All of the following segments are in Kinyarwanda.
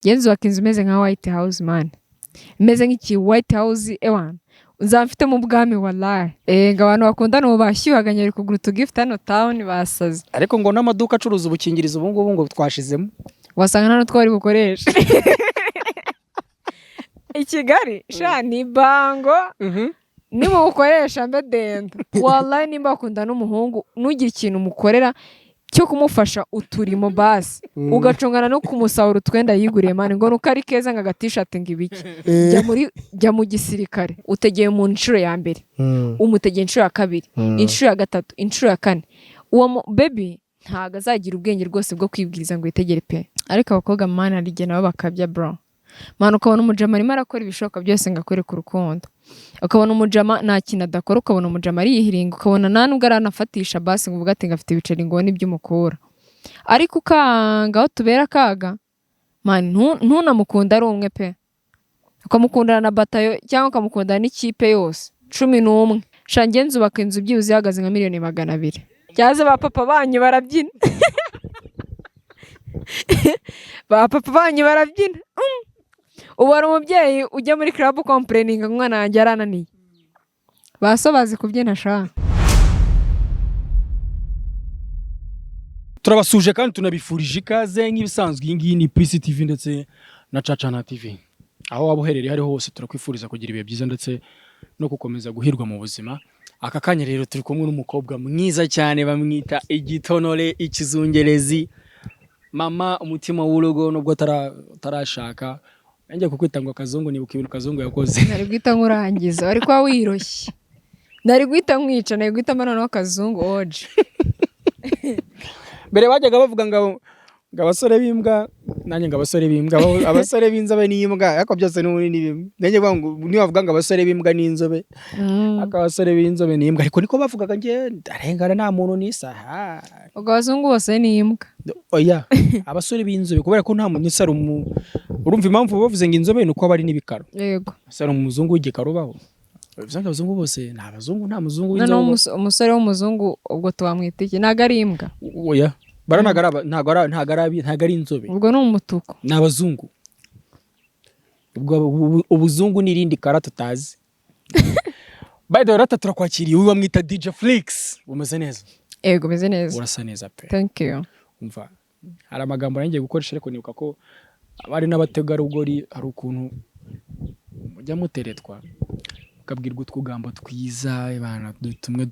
Nzubaka inzu imeze nka White House, man, imeze nk'iki White House, ewana nzaba mfite mu bwami, wallahi. Ngo abantu bakundana ubu bashyuhaganye, bari kugura utugift hano town, basaze. Ariko ngo n'amaduka acuruza ubukingirizo ubu ngubu ngo twashizemo. Wasanga nta n'utwo bari bukoreshe i Kigali. Sha, ni bango nimubukoresha mbe denda, wallahi. Nimba bakunda n'umuhungu, ntugire ikintu umukorera cyo kumufasha uturimo, basi ugacungana no kumusahura utwenda yiguriye, man, ngo nuko ari keza, ngo agatishati, ngo ibiki. Jya mu gisirikare, utegeye mu nshuro ya mbere, umutegeye inshuro ya kabiri, inshuro ya gatatu, inshuro ya kane, uwo baby ntabwo azagira ubwenge rwose bwo kwibwiriza ngo yitegere pe. Ariko abakobwa, man, hari igihe nabo bakabya, bro. Man, ukabona umujama arimo arakora ibishoboka byose ngo akwereke urukundo, ukabona umujama nta kintu adakora, ukabona umujama ariyihiringa, ukabona nta nubwo aranafatisha basi ngo uvuge ati ngo afite ibiceri, ngo ubone ibyo umukura, ariko ukanga aho tubera akaga. Man, ntunamukunde ari umwe pe, ukamukundana na batayo cyangwa ukamukundana n'ikipe yose 11. Sha, njye nzubaka inzu byibuze ihagaze nka miliyoni 200. Cyaze ba papa banyu barabyina, ba papa banyu barabyina. Ubu hari umubyeyi ujya muri club complaininga ngo umwana wanjye yarananiye? Ba so bazi kubyina, sha. Turabasuje kandi tunabifurije ikaze nk'ibisanzwe. Iyi ngiyi ni PCTV ndetse na Cacana TV. Aho waba uherereye ariho hose, turakwifuriza kugira ibihe byiza ndetse no gukomeza guhirwa mu buzima. Aka kanya rero turi kumwe n'umukobwa mwiza cyane, bamwita igitonore, ikizungerezi, mama umutima w'urugo, nubwo atarashaka. Nanjye kukwita ngo Kazungu, nibuka ibintu Kazungu yakoze. Nari guhita nkurangiza, wari kuba wiroshye, nari guhita nkwica, nari guhita mbona noneho Kazungu oje. Mbere bajyaga bavuga ngo abasore b'imbwa, nanjye ngo abasore b'imbwa, abasore b'inzobe n'imbwa, ariko byose n'ubundi ni bimwe. Nanjye bavuga ngo nibavuga ngo abasore b'imbwa n'inzobe, ariko abasore b'inzobe n'imbwa, ariko niko bavugaga. Njye ndarengana, nta muntu nisa. Ubwo abazungu bose ni imbwa? Oya, abasore b'inzobe, kubera ko nta muntu isa ari umu, urumva impamvu bavuze ngo inzobe ni uko aba ari n'ibikaro. Yego. Ese ari umuzungu w'igikaro ubaho? Bivuze ngo abazungu bose ni abazungu, nta muzungu Noneho w'inzobe. Umusore w'umuzungu ubwo tuwamwita iki? Ntabwo ari imbwa? Oya, bara ntabwo ari ntabwo ari inzobe. Ubwo ni umutuku. Ni abazungu. Ubwo ubuzungu ni irindi kara tutazi. By the way, rata turakwakiriye. Uyu bamwita DJ Flix. Umeze neza? Yego, meze neza. Urasa neza pe. Thank you. Umva, hari amagambo ngiye gukoresha, ariko nibuka ko abari n'abategarugori hari ukuntu mujya muteretwa, mukabwirwa utwugambo twiza, bana, tumwe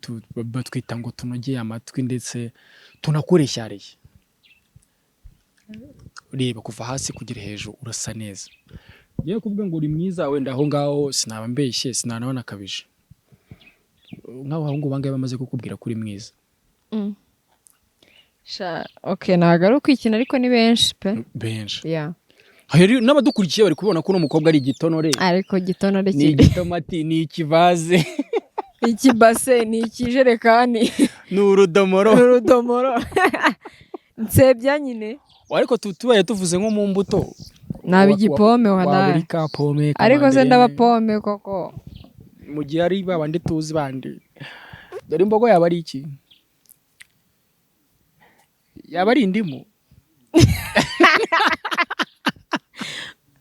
batwita ngo tunogeye amatwi ndetse tunakureshyareye. Reba, kuva hasi kugera hejuru urasa neza. Ngiye kuvuga ngo uri mwiza, wenda aho ngaho sinaba mbeshye, sinanaba nakabije. Nk'abahungu bangahe bamaze kukubwira ko uri mwiza? Sha, okay, ntabwo ari ukwikina, ariko ni benshi pe. Benshi. Yeah. Hari n'abadukurikiye bari kubona ko uno mukobwa ari igitonore. Ariko gitonore Ni kiri igitomati, ni ikivaze. Ikibase, ni ikijerekani. Ni urudomoro. Urudomoro, nsebya nyine. Ariko tubaye tuvuze nko mu mbuto, Naba igipome, waba wallahi. uri ka pome, ka Ariko se manderine. ndaba pome koko? Mu gihe ari ba bandi tuzi bandi, dore imbogo yaba ari iki? Yaba ari indimu.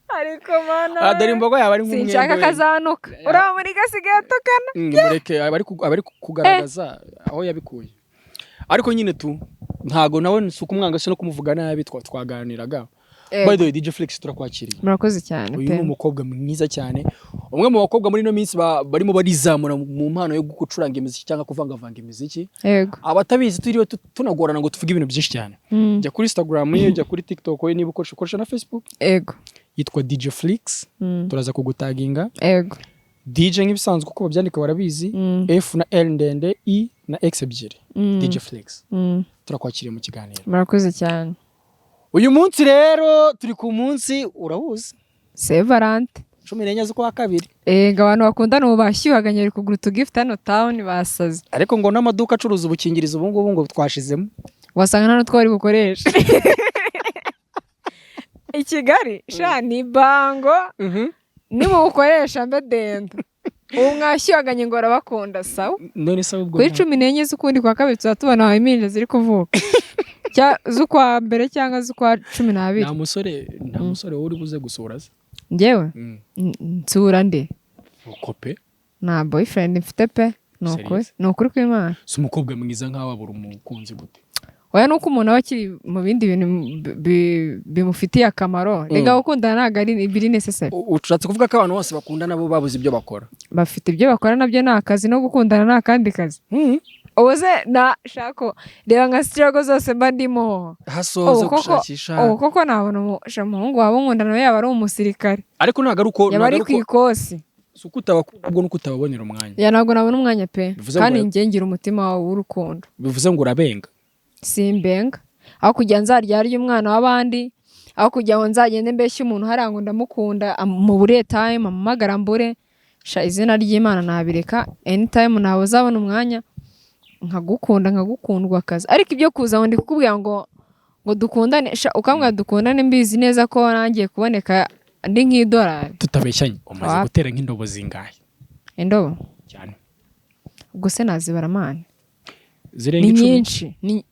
Ariko mana! Ah, dore imbogo yaba ari nk'umwembe Sinshaka wenda. Kazanuka uriya muri gasigaye atukana. Mureke, aba ari kugaragaza aho yabikuye. Ariko nyine tu ntago nawe si ukumwanga, si no kumuvuga nabi, twaganiraga. By the way, DJ Flix, turakwakiriye. Murakoze cyane Uyu pe. ni umukobwa mwiza cyane, umwe mu bakobwa muri ino minsi barimo barizamura mu mpano yo gucuranga imiziki cyangwa kuvangavanga imiziki. Yego. Abatabizi, turiwe tunagorana ngo tuvuge ibintu byinshi cyane, jya kuri Instagram ye, jya kuri TikTok ye, niba ukoresha na Facebook. Yego. Yitwa DJ Flix. Turaza kugutaginga. Yego. DJ nk'ibisanzwe uko babyandika barabizi, F na L ndende, I na X ebyiri. DJ Flix, turakwakiriye mu kiganiro. Murakoze cyane. Uyu munsi rero turi ku munsi urawuzi. Saint Valentin. 14 z'ukwa kabiri. Ngo abantu bakundana ubu bashyuhaganye, bari kugura utugift hano town, basaze. Ariko ngo n'amaduka acuruza ubukingirizo ubu ngubu ngo twashizemo. Wasanga nta n'utwo bari bukoreshe i Kigali. Sha, ni bango nimubukoresha mbe denda. Ubu mwashyuhaganye ngo barabakunda, sawa. None se ubwo Kuri 14 z'ukundi kwa kabiri tuba tubona aho impinja ziri kuvuka. Z'ukwa mbere cyangwa z'ukwa 12. Nta musore wowe uri buze gusura se? Njyewe? Mm. Nsura nde? Uko pe? Nta boyfriend mfite pe, ni ukuri. Serious? Ni ukuri kw'Imana. Si umukobwa mwiza nkawe abura umukunzi gute? Oya, nuko umuntu aba akiri mu bindi bintu bimufitiye akamaro. Rega gukundana ntabwo ari biri necessary. Ushatse kuvuga ko abantu bose bakundana bo babuze ibyo bakora? Bafite ibyo bakora, nabyo ni akazi, no gukundana ni akandi kazi. Ubu se na shako, reba nka struggle zose mba ndimo. Hasoza Ubu koko gushakisha. Ubu koko nabona umuhungu waba unkunda, nawe yaba ari umusirikare, Ariko ntabwo ari uko yaba ntabwo ari ari ku uko ikosi. Si uko utabakunda, ubwo nuko utababonera umwanya. Ya, ntabwo nabona umwanya pe. Bivuze ngo Kandi njye ngira umutima wawe w'urukundo. Bivuze ngo urabenga. Simbenga. Aho kugira nzaryarye umwana w'abandi, aho kugira ngo nzagende mbeshye umuntu hariya ngo ndamukunda, mubure time, ampamagara mbure, sha, izina ry'Imana nabireka. Anytime ntawe uzabona umwanya nkagukunda, nkagukundwa akazi. Ariko ibyo kuza ngo ndi kukubwira ngo dukundane, sha, ukambwira dukundane, mbizi neza ko nangiye kuboneka ndi nk'idolari. Tutabeshyanye, umaze Wapi. gutera nk'indobo zingahe? Indobo? Cyane. Ubwo se nazibara, mani? Zirenga Ni 10? nyinshi, ni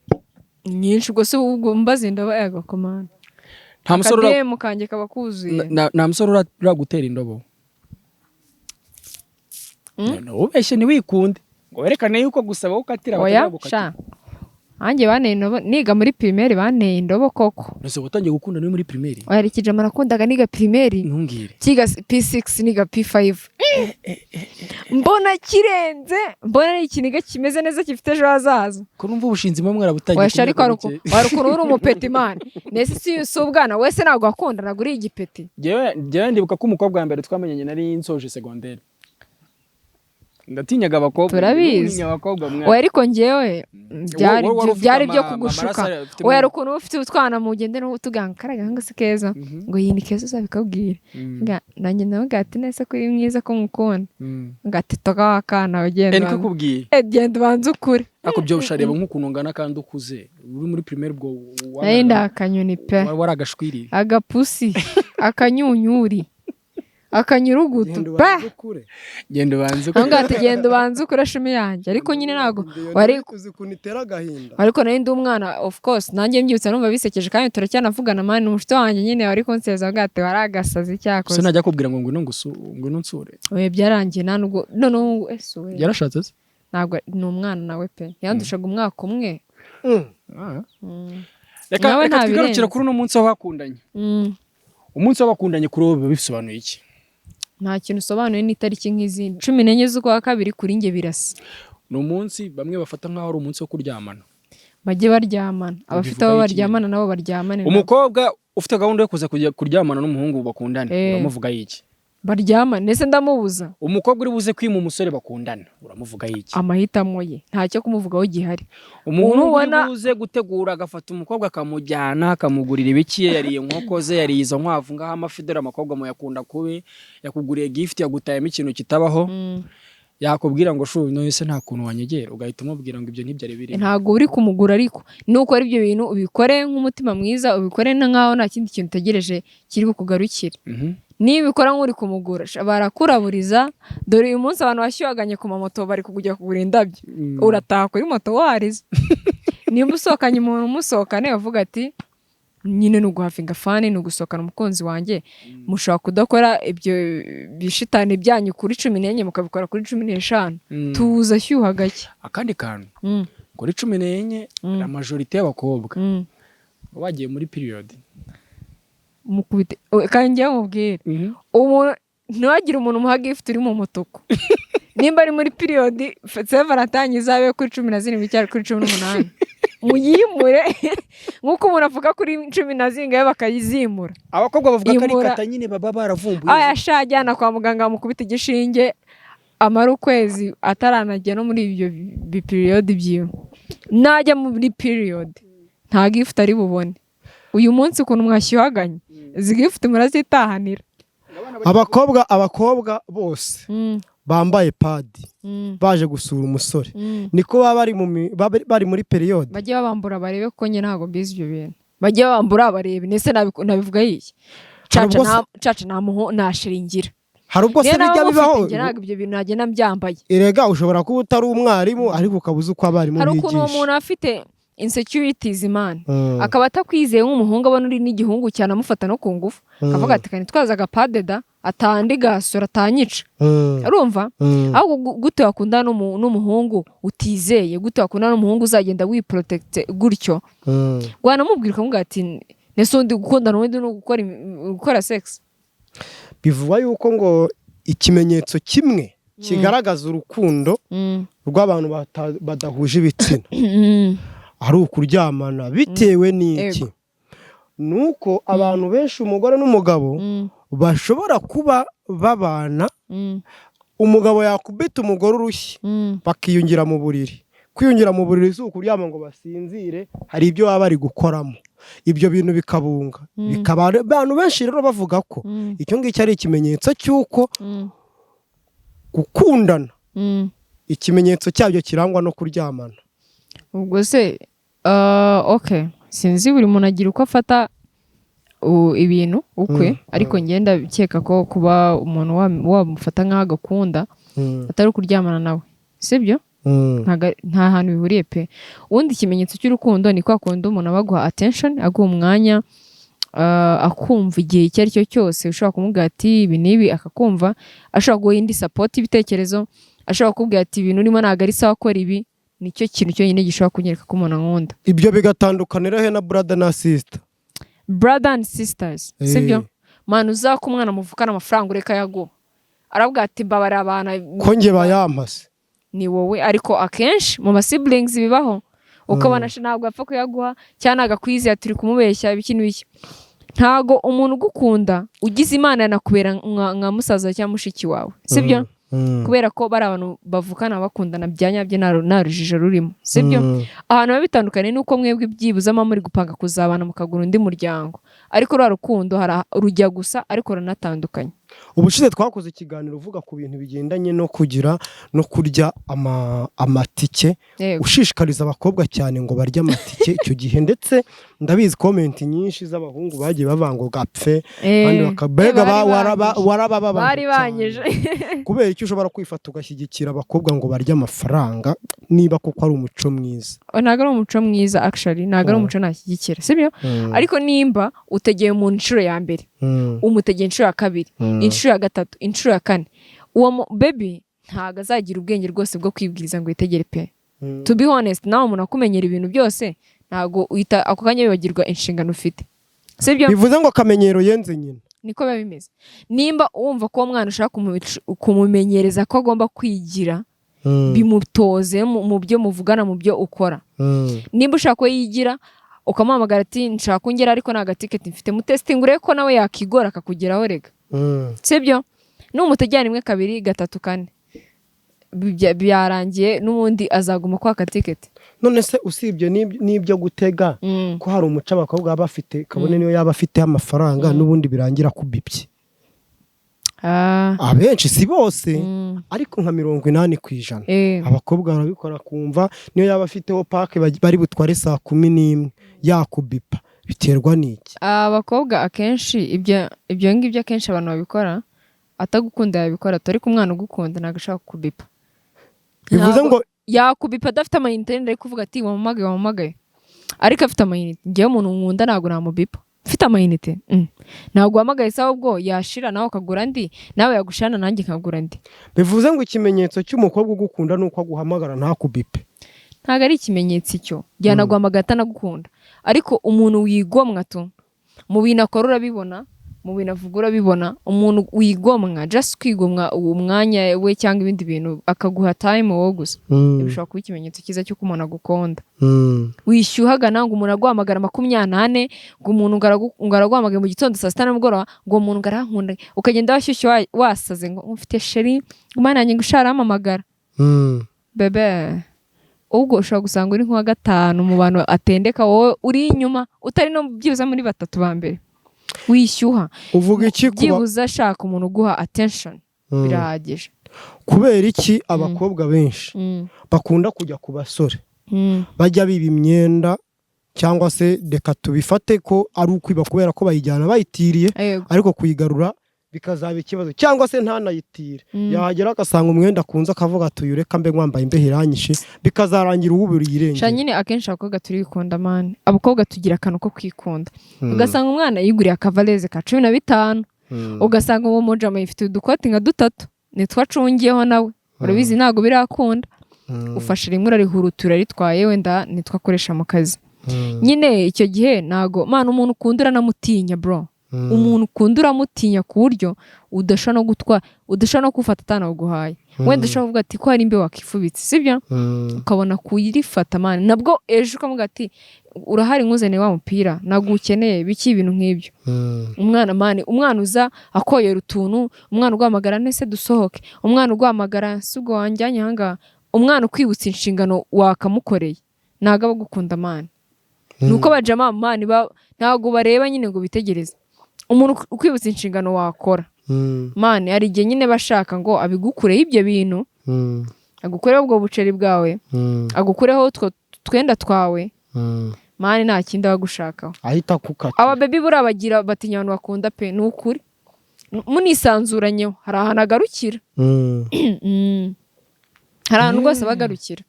nyinshi. Ubwo se ubwo mbaze indobo, yago komana. Nta musore Akademu kanjye kaba kuzuye. Nta musore uragutera indobo? Mm? Ubeshye ntiwikunde ngo werekane yuko gusa wowe ukatira Oya. batagukatira. Sha, nanjye banteye indobo niga muri primaire, banteye indobo koko. Nose watangiye gukunda ni muri primaire? Oya, hari ikijama nakundaga niga primaire. Ntumbwire. Kiga P6, niga P5, mbona kirenze, mbona ari ikiniga kimeze neza, gifite ejo hazaza. Ko numva ubushinzi muba mwarabutangiye Oya ku sha, ariko myaka hari mike. Hari ukuntu uri umupeti, mani, nese si ubwana wese ntabwo wakundanaga uri igipeti. Njyewe ndibuka ko umukobwa wa mbere twamenyanye nari nsoje segonderi, ndatinyaga abakobwa. Turabizi. Ntinya abakobwa mwana. Oya, ariko njyewe byari Wowe wari ufite byari byo kugushuka. amaraso afite Oya, hari ukuntu uba ufite utwana mugende n'utuganga kariya si keza, ngo iyi ni keza, uzabikabwire. Nanjye nawe ati: "Nese ko uri mwiza, ko ngukunda?" Ngo ati: "Toka wakana ugenda." Eh, niko kubwiye? Eh, genda ubanze ukure. Ariko byo ushareba nk'ukuntu ungana kandi ukuze, uri muri primaire, ubwo Nari ndi akanyoni pe. Wari agashwiriri. Agapusi, akanyunyuri, akanyurugutu Genda pe. ubanze ukure. Genda ubanze. Aho ngaho ati: "Genda ubanze ukure, shumi yanjye." Ariko nyine ntabwo wari Uzi ukuntu itera agahinda? Ariko nari ndi umwana, of course. Nanjye mbyutse numva bisekeje, kandi turacyanavugana, mani, umushuti wanjye nyine wari kunseza avuga ati: "Wari agasazi cyakoze." Se najya kubwira ngo ngwino ngwino unsure? Oya, byarangiye, nta nubwo noneho ese we. Yarashatse se? Ntabwo, ni umwana nawe pe, yandushaga umwaka umwe. Reka Nawe reka ntabirenze. twigarukire kuri uno munsi w'abakundanye. Umunsi w'abakundanye kuri wowe biba bisobanuye iki? Nta kintu usobanuye, n'itariki nk'izindi. 14 z'ukwa kabiri kuri njye birasa. Ni umunsi bamwe bafata nk'aho ari umunsi wo kuryamana. Bajye baryamana, abafite abo Ubivugaho iki? baryamana nabo baryamane nabo. Umukobwa ufite gahunda yo kuza kujya kuryamana n'umuhungu bakundana, uramuvugaho iki? Baryamane, ndetse ndamubuza? Umukobwa uri buze kwima umusore bakundana, uramuvugaho iki? Amahitamo ye, ntacyo kumuvugaho gihari. Umuhungu uri buze gutegura agafata umukobwa akamujyana, akamugurira ibiki, yariye inkoko ze, yariye izo nkwavu, ngaho amafi, dore amakobwa muyakunda kubi, yakuguriye gift, yagutayemo ikintu kitabaho, yakubwira ngo: "Shu, none se nta kuntu wanyegera?" Ugahita umubwira ngo ibyo ntibyari birimo. Ntabwo uri kumugura, ariko nukora ibyo bintu ubikore nk'umutima mwiza, ubikore nk'aho nta kindi kintu utegereje kiri bukugarukire. Niba ubikora nk'uri kumugura, barakuraburiza. Dore uyu munsi abantu bashyuhaganye ku mamoto bari kujya kugura indabyo, urataha kuri moto warize. Nimba usohokanye umuntu, umusohokane uvuga ati: "Nyine ni uguhavinga fun, ni ugusohokana umukunzi wanjye." Mushobora kudakora ibyo bishitani byanyu kuri 14, mukabikora kuri 15. Tuza, shyuha gake. Akandi kantu, kuri 14, la majorité y'abakobwa bagiye muri period. Mukubite. Kandi njyewe mubwire, umuntu ntiwagire umuntu umuha gift uri mu mutuku. Nimba ari muri period, Saint Valentin izabe kuri 17 cyangwa kuri 18, muyimure nk'uko umuntu avuga kuri cumi na zingahe bakayizimura. Abakobwa bavuga ko ari Imura. kata nyine baba baravumbuye. Aya sha, ajyana kwa muganga bamukubita igishinge, amara ukwezi ataranajya no muri ibyo biperiod byiwe. Najya muri period nta gift ari bubone. Uyu munsi ukuntu mwashyuhaganye, izi gift murazitahanira. Abakobwa bose bambaye pad baje gusura umusore, niko baba bari bari muri period? Bajye babambura barebe, kuko njye ntabwo mbizi ibyo bintu. Bajye babambura barebe. Nese nabivuga yiye? Hari Caca ubwo nta caca nta muho nta shiringira. Hari ubwo se Niyo naba bijya mufite, bibaho? njye ntabwo ibyo bintu nagenda mbyambaye. Erega ushobora kuba utari umwarimu, ariko ukaba uzi uko abarimu Hari ukuntu uwo bigisha. muntu afite Insecurities, man. Akaba atakwizeye nk'umuhungu, abona uri n'igihungu cyane, amufata no ku ngufu, akavuga ati: "Kanitwaza agapad da, atandi gasura atanyica." Urumva? Ahubwo gute wakundana n'umuhungu utizeye? Gute wakundana n'umuhungu uzagenda wiprotecte gutyo? Wanamubwira, ukamubwira ati: "Nese undi gukundana ubundi ni ugukora sex?" Bivugwa yuko ngo ikimenyetso kimwe kigaragaza urukundo rw'abantu badahuje ibitsina ari ukuryamana. Bitewe n'iki? Ni uko abantu benshi, umugore n'umugabo, bashobora kuba babana, umugabo yakubita umugore urushyi, bakiyungira mu buriri. Kwiyungira mu buriri si ukuryama ngo basinzire, hari ibyo baba bari gukoramo, ibyo bintu bikabunga bikaba. Abantu benshi rero bavuga ko icyo ngicyo ari ikimenyetso cy'uko gukundana, ikimenyetso cyabyo kirangwa no kuryamana. Ubwo se okay, sinzi, buri muntu agira uko afata ibintu ukwe, ariko ngenda bikeka ko kuba umuntu wamufata nk'aho agakunda atari ukuryamana nawe, sibyo? Nta hantu bihuriye pe. Ubundi ikimenyetso cy'urukundo ni kwa kundi umuntu aba aguha attention, aguha umwanya, akumva igihe icyo ari cyo cyose. Ushobora kumubwira ati: "Ibi n'ibi," akakumva. Ashobora guha indi support, ibitekerezo, ashobora kukubwira ati: "Ibintu urimo ntabwo ari sawa, kora ibi." Nicyo kintu cyonyine gishobora kunyereka ko umuntu ankunda. Ibyo bigatandukanira he na brother na sister? Brother and sisters, sibyo? Mwana, uzaka umwana muvukana amafaranga, ureka yaguha, aravuga ati: "Mbabarira abana." Ko njye bayampase? Ni wowe, ariko akenshi mu ma siblings bibaho, ukabona ntabwo apfa kuyaguha cyangwa ntabwo akwizeye, turi kumubeshya, ibiki n'ibiki. Ntago umuntu ugukunda, ugize Imana yanakubera nka musaza cyangwa mushiki wawe, sibyo? Kubera ko bari abantu bavukana bakundana bya nyabyo, nta rujijo rurimo, sibyo? Ahantu biba bitandukanye ni uko mwebwe byibuze muba muri gupanga kuzabana, mukagura undi muryango, ariko ruriya rukundo rujya gusa ariko runatandukanye. Ubushize twakoze ikiganiro uvuga ku bintu bigendanye no kugira no kurya amatike, ushishikariza abakobwa cyane ngo barye amatike icyo gihe. Ndetse ndabizi, comment nyinshi z'abahungu bagiye bavuga ngo gapfe, abandi bakabega. Bari banyije. Warabababaje Bari cyane. banyije. Kubera icyo ushobora kwifata ugashyigikira abakobwa ngo barye amafaranga, niba koko ari umuco mwiza? Ntabwo ari umuco mwiza actually, ntabwo ari umuco nashyigikira, sibyo? Ariko nimba utegeye umuntu inshuro ya mbere, umutegeye inshuro ya kabiri, inshuro ya gatatu, inshuro ya kane, uwo baby ntabwo azagira ubwenge rwose bwo kwibwiriza ngo yitegere pe. To be honest, nawe umuntu akumenyera ibintu byose, ntabwo uhita ako kanya wibagirwa inshingano ufite, sibyo? Bivuze ngo akamenyero yenze nyina. Niko biba bimeze. Nimba wumva ko uwo mwana ushaka kumumenyereza ko agomba kwigira, bimutoze mu byo muvugana, mu byo ukora. Nimba ushaka ko yigira, ukamuhamagara ati: "Nshaka ko ungera ariko nta gatiketi mfite," mutesitinga urebe ko nawe yakigora akakugeraho rega, sibyo? Numutegera rimwe, kabiri, gatatu, kane, byarangiye, n'ubundi azaguma kwaka tiketi. None se usibye n'ibyo gutega, ko hari umuco abakobwa baba bafite, kabone niyo yaba afite amafaranga, n'ubundi birangira kubibye? Abenshi, si bose, ariko nka 80%, abakobwa barabikora, kumva niyo yaba afiteho pake bari butware saa 11, yakubipa. Biterwa n'iki? Abakobwa akenshi ibyo ngibyo, akenshi abantu babikora atagukunda yabikora, ariko umwana ugukunda ntabwo ashaka kukubipa. Bivuze Ntabwo- ngo Yakubipa adafite amayinite, ari kuvuga ati: "Wampamagaye, wampamagaye," ariko afite amayinite. Njyewe umuntu nkunda ntabwo namubipa mfite amayinite. Ntabwo uhamagaye sawa, ubwo yashira nawe ukagura andi, nawe yagushana nanjye nkagura andi. Bivuze ngo ikimenyetso cy'umukobwa ugukunda ni uko aguhamagara ntakubipe? Ntabwo ari ikimenyetso icyo, yanaguhamagara atanagukunda. Ariko umuntu wigomwa tu, mu bintu akora urabibona, mu bintu avuga urabibona. Umuntu wigomwa, just kwigomwa uwo mwanya we cyangwa ibindi bintu, akaguha time wowe gusa, bishobora kuba ikimenyetso cyiza cy'uko umuntu agukunda. Wishyuhaga ngo umuntu aguhamagara 24, ngo umuntu ngo araguhamagaye mu gitondo, saa sita nimugoroba, ngo umuntu ngo arankunda, ukagenda washyushye, wasaze ngo ufite chéri, ngo Mana yanjye, ngo usha arampamagara. Bébé, ubwo ushobora gusanga uri nk'uwa gatanu mu bantu atendeka, wowe uri inyuma, utari no byibuze muri batatu ba mbere. Wishyuha. Uvuga iki kuba Byibuze ashaka umuntu uguha attention, birahagije. Kubera iki abakobwa benshi bakunda kujya ku basore bajya biba imyenda, cyangwa se reka tubifate ko ari ukwiba, kubera ko bayijyana bayitiriye, ariko kuyigarura Bikazaba ikibazo, cyangwa se ntanayitire, yahagera agasanga umwenda akunze, akavuga ati: "Uyu reka mbe nkwambaye, imbeho iranyishe." Bikazarangira uwuburiye Sha, irengero. nyine akenshi abakobwa turikunda, man. Abakobwa tugira akantu ko kwikunda. Ugasanga umwana yiguriye akavaleze ka 15, ugasanga uwo mujama yifitiye udukoti nka dutatu nitwo acungiyeho nawe. Urabizi, ntabwo birakunda. Ufashe rimwe urarihurutura, uraritwaye, wenda nitwo akoresha mu kazi. Nyine icyo gihe ntago, man, umuntu ukunda uranamutinya, bro. Umuntu ukunda uramutinya ku buryo udashobora no gutwara, udashobora no kuwufata atanawuguhaye. Wenda ushobora kuvuga ati ko hari imbeho wakifubitse, sibyo? Ukabona kuyirifata, man. Nabwo ejo ukavuga ati: "Urahari nkuzaniye wa mupira ntabwo ukeneye biki?" Ibintu nk'ibyo. Umwana, man, umwana uza akoyera utuntu, umwana uguhamagara: "Nese dusohoke?" Umwana uguhamagara: "Si ubwo wanjyanye ahangaha?" Umwana ukwibutsa inshingano wakamukoreye, ntabwo aba agukunda, man. Ni uko bajama, man, ntabwo bareba nyine ngo bitegereze. Umuntu ukwibutsa inshingano wakora, man, hari igihe nyine bashaka ngo abigukureho ibyo bintu, agukureho ubwo buceri bwawe, agukureho utwo twenda twawe. Man, nta kindi aba agushakaho. Ahita akukatira. Aba baby buriya bagira batinya abantu bakunda pe, ni ukuri. Munisanzuranyeho hari ahantu agarukira. Hari ahantu rwose aba agarukira.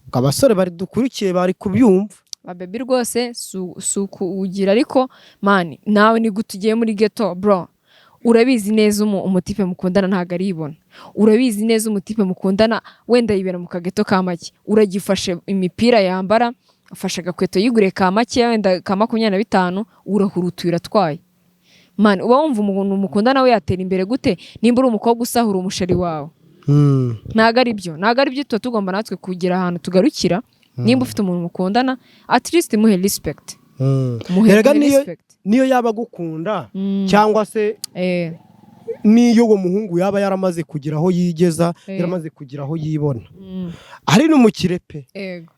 Ubwo abasore bari dukurikiye bari kubyumva. Ba baby rwose si ukuwugira, ariko man, nawe ni gute ugiye muri ghetto, bro? Urabizi neza umutipe mukundana ntabwo aribona. Urabizi neza umutipe mukundana wenda yibera mu kageto ka make. Uragifashe imipira yambara, ufashe agakweto yiguriye ka make, wenda ka 25, urahurutuye, uratwaye. Man, uba wumva umuntu mukundana we yatera imbere gute nimba uri umukobwa usahura umusheri wawe? Ntabwo ari byo, ntabwo ari byo. Tuba tugomba natwe kugira ahantu tugarukira. Nimba ufite umuntu mukundana, at least muhe respect. Muhe Erega muhe niyo respect. Niyo yaba agukunda cyangwa se niyo uwo muhungu yaba yaramaze kugira aho yigeza, yaramaze kugira aho yibona, ari n'umukire pe,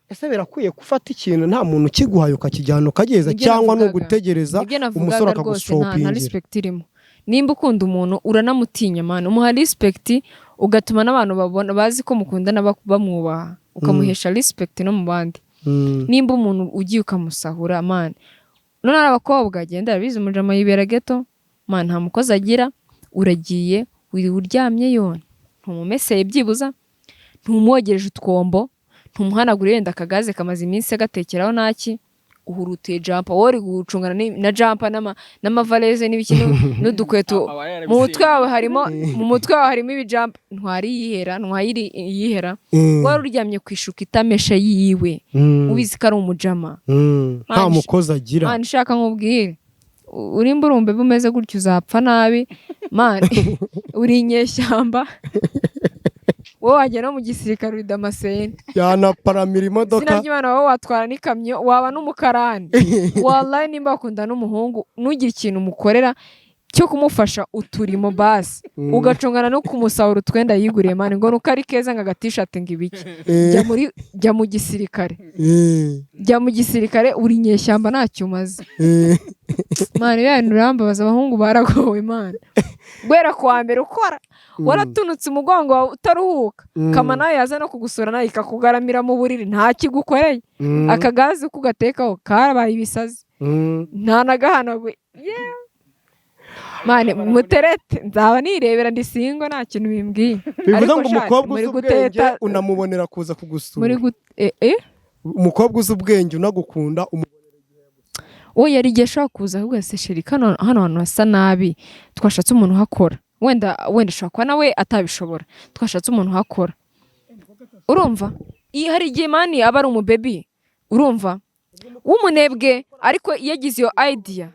ese birakwiye gufata ikintu nta muntu ukiguhaye ukakijyana ukageza, Nibyo cyangwa ni navugaga. ugutegereza Nibyo navugaga umusore rwose, nta akagushopingira? respect irimo. Nimba ukunda umuntu uranamutinya, man. Umuha respect, ugatuma n'abantu babona bazi ko mukundana bamwubaha, ukamuhesha respect no mu bandi. Nimba umuntu ugiye ukamusahura, man, none hari abakobwa agenda arabizi umujama yibera ghetto, man, nta mukozi agira, uragiye wiriwe uryamye yone, ntumumeseye byibuza, ntumwogereje utwombo, ntumuhanaguriye wenda akagaze kamaze iminsi agatekeraho, ntaki, uhurutiye jumper, wowe uri gucungana na jumper n'amavaleze n'ibiki n'udukweto. Aba Mu mutwe yarabisenye. wawe harimo, mu mutwe wawe harimo ibijumper, ntwari yihera, ntwari yihera. Wari uryamye ku ishuka itameshe yiwe, ubizi ko ari umujama. Nta mukozi agira. Man, shaka nkubwire, uri mburumbe bumeze gutyo uzapfa nabi, man. Uri inyeshyamba wowe, wagera no mu gisirikare uri damascene. Yanaparamira imodoka. Izina ry'Imana, wowe watwara n'ikamyo, waba n'umukarani, wallahi. Nimba wakunda n'umuhungu, ntugire ikintu umukorera cyo kumufasha uturimo basi, ugacungana no kumusahura utwenda yiguriye, man, ngo nuko ari keza, ngo agatishati, ngo ibiki. Jya mu gisirikare. Jya mu gisirikare, uri inyeshyamba, ntacyo umaze. Man, biriya bintu birambabaza. Abahungu baragowe, man. Guhera ku wa mbere ukora waratunutse umugongo wawe utaruhuka, kama nawe yaza no kugusura nawe ikakugaramira mu buriri, nta kigukoreye. Akagazi uko ugatekaho karabaye ibisazi, nta nagahanaguye. Yeah. Man, muterete nzaba nirebera, ndi single, nta kintu bimbwiye. Bivuze Ariko ngo sha, umukobwa muri uzi ubwenge guteta unamubonera kuza kugusura. Muri gut. Umukobwa uzi ubwenge unagukunda Uwo yari igihe ashobora kuza ahubwo: "Se chéri, kano hano hantu hasa nabi, twashatse umuntu uhakora." Wenda ashobora kuba nawe atabishobora, twashatse umuntu uhakora. Urumva, hari igihe, man, aba ari umubaby, urumva, w'umunebwe, ariko iyo agize iyo idea,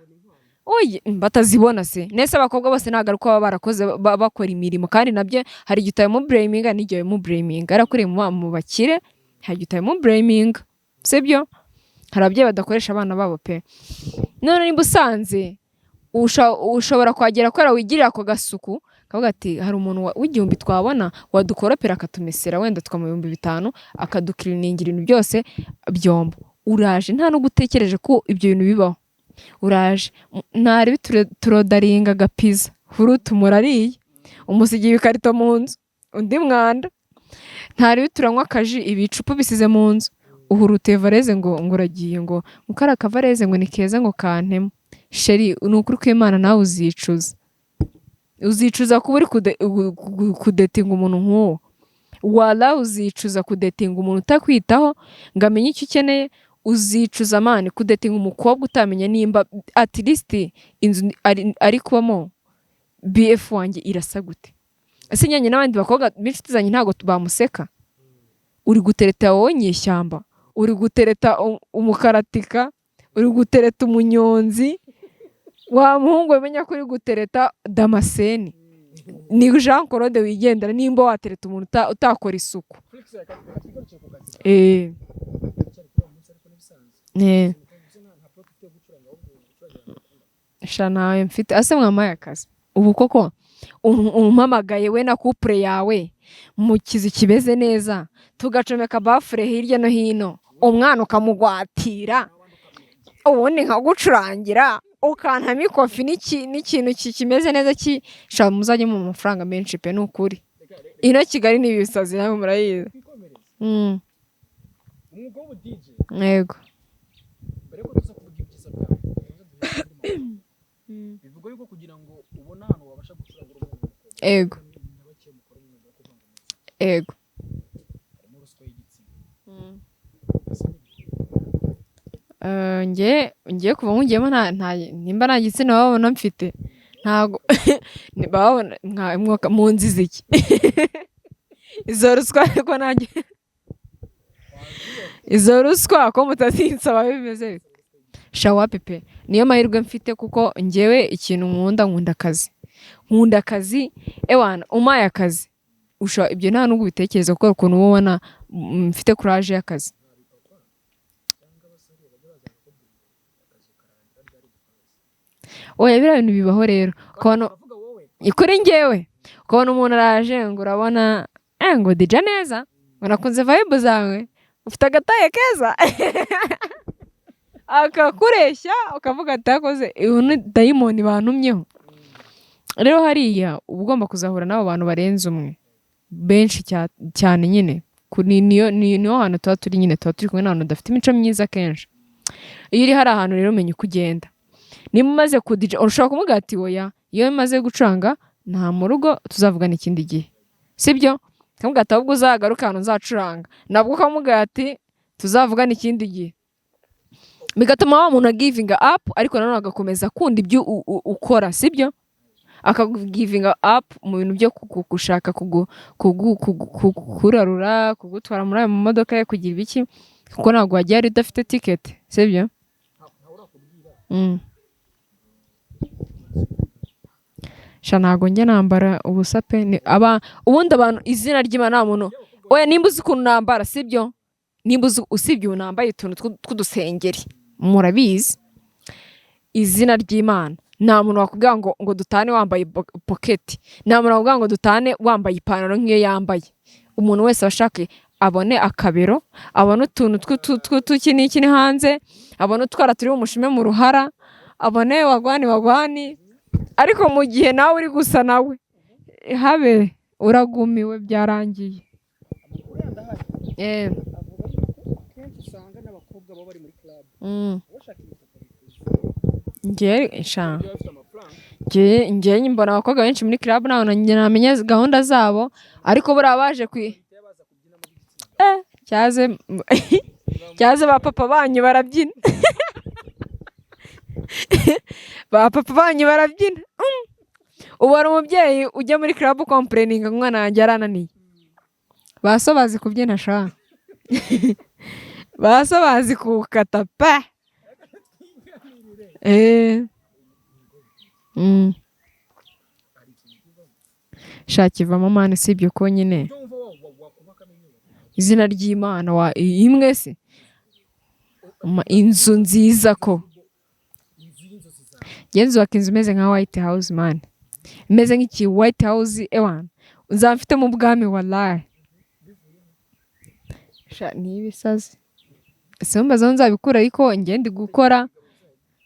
oye, batazibona se? Nese abakobwa bose ntabwo ari uko baba barakoze bakora imirimo? Kandi nabyo hari igihe utabimublaminga n'igihe ubimublaminga. Yarakuriye mu bakire, hari igihe utabimublaminga, sibyo? Hari ababyeyi badakoresha abana babo pe. None nimba usanze ushobora kuhagera kubera wigirira ako gasuku, kavuga ati: "Hari umuntu w'igihumbi twabona wadukoropera, akatumesera, wenda tukamuha 5000, akadukiriningira ibintu byose byombo." Uraje, nta nubwo utekereje ko ibyo bintu bibaho. Uraje, ntari turodaringa agapiza hurutu, murariye, umusigiye ibikarito mu nzu, undi mwanda. Ntari turanywa akaji, ibicupa bisize mu nzu. Uhurutiye vareze ngo uragiye, ngo kariya kavareze ngo ni keza, ngo kantemo. Chéri, ni ukuri kw'Imana, nawe uzicuza. Uzicuza kuba uri kudatinga umuntu nk'uwo. Wala, uzicuza kudatinga umuntu utakwitaho ngo amenye icyo ukeneye. Uzicuza, man, kudatinga umukobwa utamenya nimba at least inzu ari kubamo BF wanjye irasa gute. Ese njyanye n'abandi bakobwa b'inshuti zanjye ntabwo bamuseka? Uri gutereta wowe nyeshyamba, uri gutereta umukaratika, uri gutereta umunyonzi. Wa muhungu we, menya ko uri gutereta Damascene, ni Jean Claude wigendera. Nimba watereta umuntu utakora isuku. Sha, ntawe mfite. Ase mwamaye akazi ubu koko? Umpamagaye we na couple yawe mu kizu kimeze neza, tugacomeka baffle hirya no hino, umwana ukamugwatira, ubundi nkagucurangira, ukantamo ikofi n'ikintu kimeze neza ki. Sha, muzajye mu mafaranga menshi pe, ni ukuri. Ino Kigali ni ibisazi, nawe murayizi. Umwuga w'ubu DJ, Yego. mbere yuko tuza kuvuga ibyiza byawo, tubanze duhere andi makuru. Bivugwa yuko kugira ngo ubone ahantu wabasha gucuranga uri umwana w'umukobwa, na bake mukora umwuga wo kuvanga umuziki, harimo ruswa y'igitsina. Ese ni Nge ngiye kuva nkugiyemo, nta nimba nta gitsina babona mfite, ntago babona mwuka mu nzizi iki izo ruswa. Ariko nanjye izo ruswa ko mutazinsaba, bimeze bite? Shawa pepe, niyo mahirwe mfite, kuko ngewe ikintu nkunda, nkunda akazi, nkunda akazi. Ewana, umpaye akazi ibyo nta nubwo ubitekereza, kuko ukuntu uba ubona mfite courage y'akazi. Oya, biriya bintu bibaho rero, ukabona kuri njyewe, ukabona umuntu araje ngo urabona ngo dija neza, ngo nakunze vibe zawe, ufite agataye keza, akakureshya, ukavuga ati yakoze uyu ni dayimoni bantumyeho. Rero hariya uba ugomba kuzahura n'abo bantu barenze umwe, benshi cyane nyine. Niho hantu tuba turi nyine, tuba turi kumwe n'abantu badafite imico myiza kenshi. Iyo uri hari ahantu rero, umenya uko ugenda. Niba umaze kudija, ushobora kumubwira ati oya, iyo umaze gucuranga nta mu rugo, tuzavugana ikindi gihe, sibyo? Ukamubwira ati ahubwo uzagaruke ahantu nzacuranga, nabwo ukamubwira ati tuzavugana ikindi gihe, bigatuma wa muntu agivinga up, ariko nanone agakomeza akunda ibyo ukora, sibyo? Akagivinga up mu bintu byo gushaka kurarura, kugutwara muri ayo mamodoka ye, kugira ibiki, kuko ntabwo wagiye ari udafite tiketi, sibyo? Sha, ntabwo njya nambara ubusa pe. Ni aba ubundi abantu, izina ry'Imana, nta muntu. Oya, nimba uzi ukuntu nambara, sibyo? Nimba uzi, usibye ubu nambaye utuntu tw'udusengeri, murabizi, izina ry'Imana, nta muntu wakubwira ngo dutane wambaye poketi, nta muntu wakubwira ngo dutane wambaye ipantaro nk'iyo yambaye. Umuntu wese aba ashaka abone akabero, abone utuntu tw'utuki n'iki ni hanze, abone utwara turi bumushime mu ruhara, abone wagwani wagwani. Ariko mu gihe nawe uri gusa nawe habe uragumiwe, byarangiye. Amakuru yandi ahari avuga yuko akenshi usanga n'abakobwa baba bari muri club bashaka ibipapa bikuze, Njye sha, baba bafite amafaranga. Njye mbona abakobwa benshi muri club, ntabwo namenya gahunda zabo, ariko buriya baje kwi bahita baza kubyinamo b'igitsina. Cyaze cyaze, ba papa banyu barabyina, ba papa banyu barabyina. Ubu hari umubyeyi ujya muri club complaininga ngo umwana wanjye yarananiye? Ba so bazi kubyina sha, ba so bazi kuwukata pe. Sha, kivamo man, usibye ko nyine Ibyo wumva wakubakamo inyubako? Izina ry'Imana, wa imwe se? Inzu nziza ko Inzu y'inzozi zawe. Njye nzubaka inzu imeze nka White House, man, imeze nk'iki White House. Ewana, nzaba mfitemo ubwami, wallahi. Sha, ni ibisazi, simbaza aho nzabikura, ariko njye ndi gukora.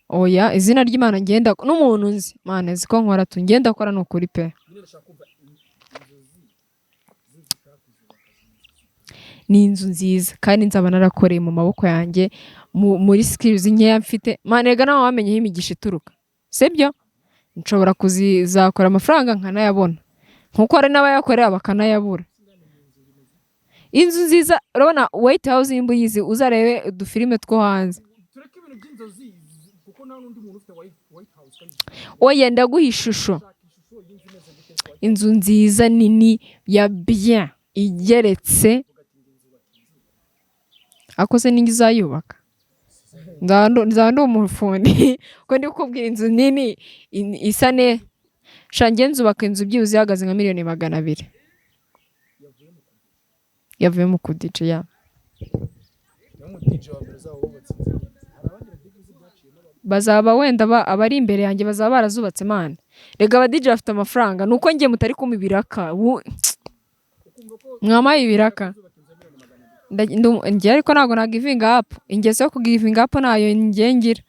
Oya, izina ry'Imana, ngenda n'umuntu nzi, man, nzi ko nkora tu, ngenda akora, ni ukuri pe. Nyine ndashaka kumva inzozi z'inzu ushaka kuzubaka zimeze. Ni inzu nziza kandi nzaba narakoreye mu maboko yanjye, muri skills nkeya mfite, man. Rega nawe wamenye aho imigisha ituruka, sibyo? Nshobora kuzakora amafaranga nkanayabona, nkuko hari n'abayakorera bakanayabura. Inzu nziza, urabona White House, nimba uyizi, uzarebe udufilime two hanze. Tureke ibintu by'inzozi, kuko nta n'undi muntu ufite White House kandi. Oya, ndaguha ishusho. Inzu nziza nini ya bien igeretse, akoze n'ingi uzayubaka, nzaba ndi umufundi, ko ndi kukubwira inzu nini isa neza. Sha, njye nzubaka inzu byibuze ihagaze nka miliyoni 200 yavuye mu kudije ya. Niyo mu DJ wa mbere uzaba wubatse inzu. Hari abandi ba DJ uzi byaciyemo? Bazaba wenda abari imbere yanjye bazaba barazubatse. Mana, rega aba DJ bafite amafaranga, ni uko njye mutari kumpa ibiraka. Mwamaye ibiraka. Njye ariko ntabwo nagivinga up. Ingeso yo kugivinga up nayo njye ngira.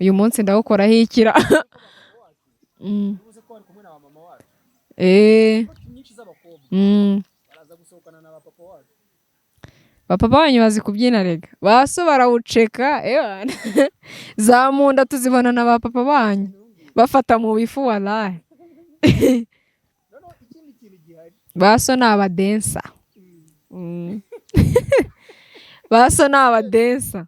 Uyu munsi ndawukoraho ikira. Uvuze ko wari kumwe na ba mama wacu. Nyinshi z'abakobwa baraza gusohokana na ba papa wacu. Papa banyu bazi kubyina rega, ba so barawuceka ewana. Za munda tuzibona na ba papa banyu bafata mu bifu, walahi. Noneho ikindi kintu gihari. Ba so ni abadancer. Ba so ni abadancer.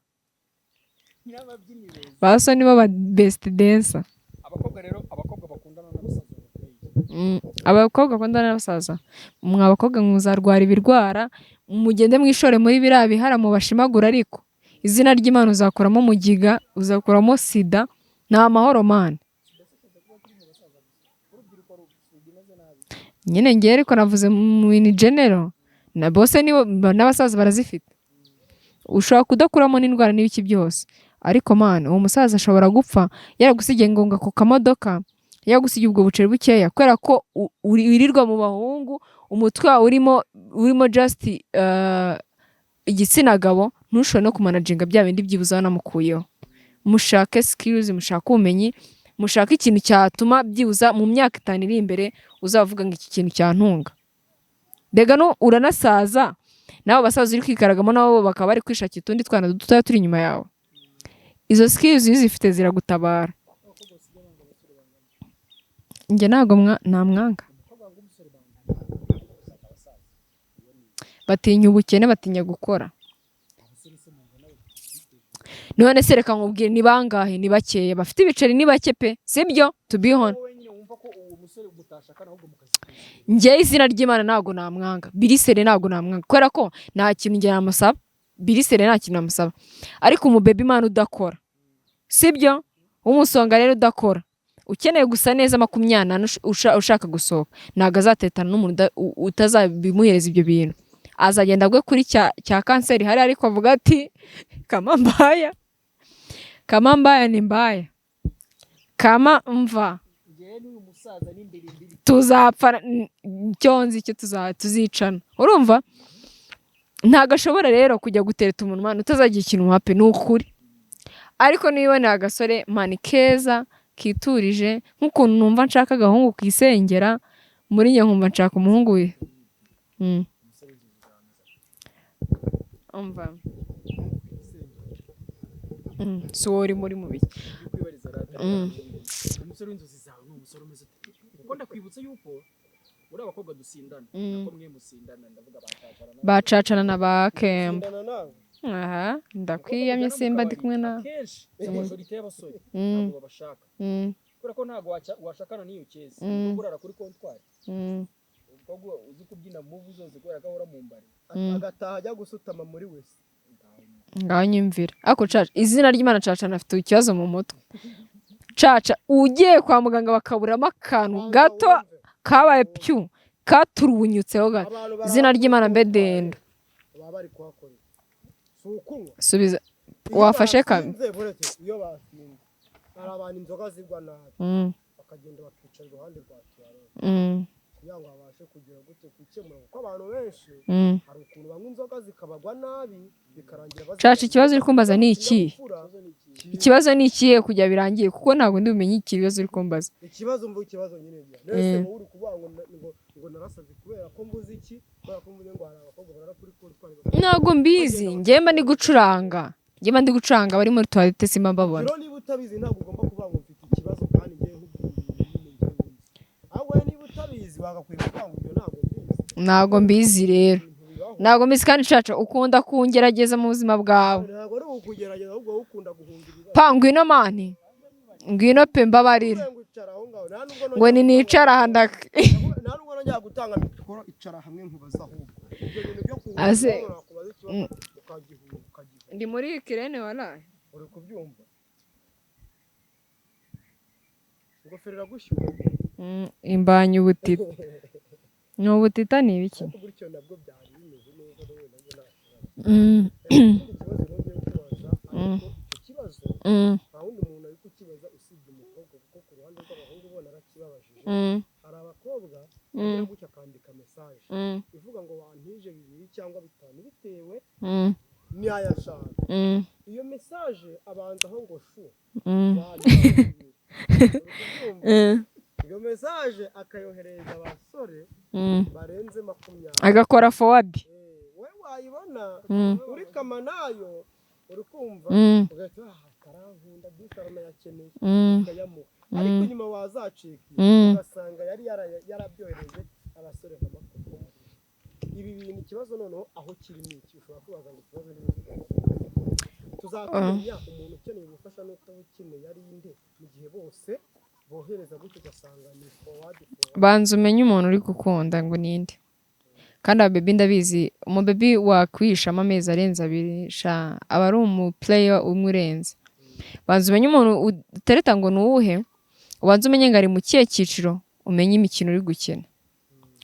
N'ababyinnyi beza. Ba so nibo ba best dancer. Abakobwa rero, abakobwa bakundana n'abasaza bateye. Abakobwa bakundana n'abasaza, mwa bakobwa muzarwara ibirwara. Mugende mwishore muri biriya bihara mubashimagura, ariko izina ry'Imana uzakuramo mugiga, uzakuramo sida, ni amahoro man. Urubyiruko rumeze nabi. Nyine ngewe ariko navuze mu in general, na bose nibo n'abasaza barazifite. Ushobora kudakuramo n'indwara n'ibiki byose, ariko man, uwo musaza ashobora gupfa yaragusigiye ngo ako kamodoka, yagusigiye ubwo buceri bukeya, kubera ko wirirwa mu bahungu, umutwe wawe urimo just igitsina gabo, ntushobore no kumanaginga bya bindi byibuze wanamukuyeho. Mushake skills, mushake ubumenyi, mushake ikintu cyatuma byibuza mu myaka 5 iri imbere uzavuga ngo iki kintu cyantunga. Rega no uranasaza, nawe basaza uri kwikaragamo nabo bakaba bari kwishakira utundi twana dutoya turi inyuma yawe. Izo skills iyo uzifite ziragutabara. Njye ntabwo namwanga. Batinya ubukene, batinya gukora. None se reka nkubwire, ni bangahe? Ni bakeya bafite ibiceri, ni bake pe, sibyo? To be honest. Wowe nyine wumva ko uwo musore mutashakana, ahubwo mukazi. Njye izina ry'Imana ntabwo namwanga, birisere ntabwo namwanga, kubera ko nta kintu njye namusaba. Birisere nta kintu namusaba, ariko umubaby Imana udakora, sibyo? W'umusonga rero udakora, ukeneye gusa neza 24 ushaka gusohoka, ntabwo azatetana n'umuntu utazabimuhereza ibyo bintu. Azagenda agwe kuri cya kanseri hari, ariko avuga ati kama mbaya, kama mbaya ni mbaya, kama mva. Njyewe n'uyu musaza n'imbere imbere. Tuzapfa icyo nzi cyo tuzicana. Urumva ntabwo ashobora rero kujya gutereta umuntu mwana utazagira ikintu umuha pe, ni ukuri. Ariko niba ni agasore man keza kiturije, nk'ukuntu numva nshaka agahungu kisengera, muri njye nkumva nshaka umuhungu we. Umva. Si wowe uri muri mubi. Kwibariza rata. Umusore w'inzozi zawe ni umusore umeze ute? Kuko ndakwibutsa yuko uri abakobwa dusindana, ko mwe musindana, ndavuga bacacana. Bacacana na ba Kemba. Sindana nawe. Aha ndakwiyamye, simba ndi kumwe nawe. Akenshi majorité y'abasore ntabwo babashaka, kubera ko ntabwo washakana n'iyo case umukobwa urara kuri comptoir, umukobwa uzi kubyina move zose kubera ko ahora mu mbari. Agataha ajya gusutama muri wese. Ngaho nyumvira. Ariko Caca, izina ry'Imana, Caca afite ikibazo mu mutwe. Caca ugiye kwa muganga bakaburamo akantu gato kabaye pyu katurubunyutseho gato, izina ry'Imana mbe dendo. Baba bari kuhakorera, si ukunywa. Subiza. Iyo Wafashe kabi. basinze, buretse iyo basinze, hari abantu inzoga zigwa nabi, bakagenda bakicara iruhande rwa toilette kugira ngo babashe kugira gute, gukemura, kuko abantu benshi hari ukuntu banywa inzoga zikabagwa nabi, bikarangira. Caca, ikibazo uri kumbaza ni ikihe? Ikibazo ni ikihe kujya birangiye? Kuko ntabwo ndi bumenye ikibazo uri kumbaza. Ikibazo mvuga, ikibazo nyine nese wowe uri kuvuga ngo narasaze kubera ko mvuze iki? Kubera ko mvuze ngo hari abakobwa barara kuri comptoir. Ntabwo mbizi, njye mba ndi gucuranga, njye mba ndi gucuranga, bari muri toilette simba mbabona. Rero niba utabizi, ntabwo ugomba kuvuga ngo mfite ikibazo. Ntiwagakwiye kuvuga ngo ibyo ntabwo mbizi. Ntabwo mbizi rero. Ibintu bibaho. Ntabwo mbizi kandi, Caca, ukunda kungerageza mu buzima bwawe. Ntabwo ari ukugerageza, ahubwo wowe ukunda guhunga ibibazo. Pa, ngwino man, ngwino pe, mbabarira. Ngo icara aho ngaho, nta nubwo Ngo ni nicara aha nta nubwo nongera gutanga mikoro. Icara hamwe nkubaza ahubwo. Ibyo bintu byo kuhunga ibibazo, nakubaza ikibazo ukagihunga, ukagihunga. Ndi muri kirene waraye. Uri kubyumva? Ingofero iragushyuha. Imbanya ubutita, ni ubutita, ni ibiki? Ariko gutyo nabwo byari bimeze neza rero, nabwo nta kibazo. Ikindi kibazo nongeye kubaza, ariko icyo kibazo nta wundi muntu ari kukibaza usibye umukobwa, kuko ku ruhande rw'abahungu bo narakibabajije. Hari abakobwa agira gutya akandika message ivuga ngo wantije bibiri cyangwa bitanu bitewe n'ayo ashaka. Iyo message abanzaho ngo chou, wantije bibiri. Uri kubyumva? Iyo message akayohereza abasore barenze 20. Agakora forward. We wayibona uri kamanayo, uri kumva, ugahita ah karankunda disi, aranayakeneye, ukayamuha, ariko nyuma wazacika ugasanga yari yarabyohereje abasore nka 20. Ibi bintu, ikibazo noneho aho kiri ni iki? Ushobora kwibaza ngo ikibazo ni iki? Tuzakumenya umuntu ukeneye ubufasha n'utabukeneye ari inde, mu gihe bose bohereza gutyo, ugasanga ni forward, forward? Banza umenye umuntu uri gukunda ngo ninde. Kandi ababebi, ndabizi, umubebi wakwihishamo amezi arenze 2 sha, aba ari umuplayer umwe urenze. Banza umenye umuntu utereta ngo ni uwuhe, ubanze umenye ngo ari mu kihe cyiciro, umenye imikino uri gukina.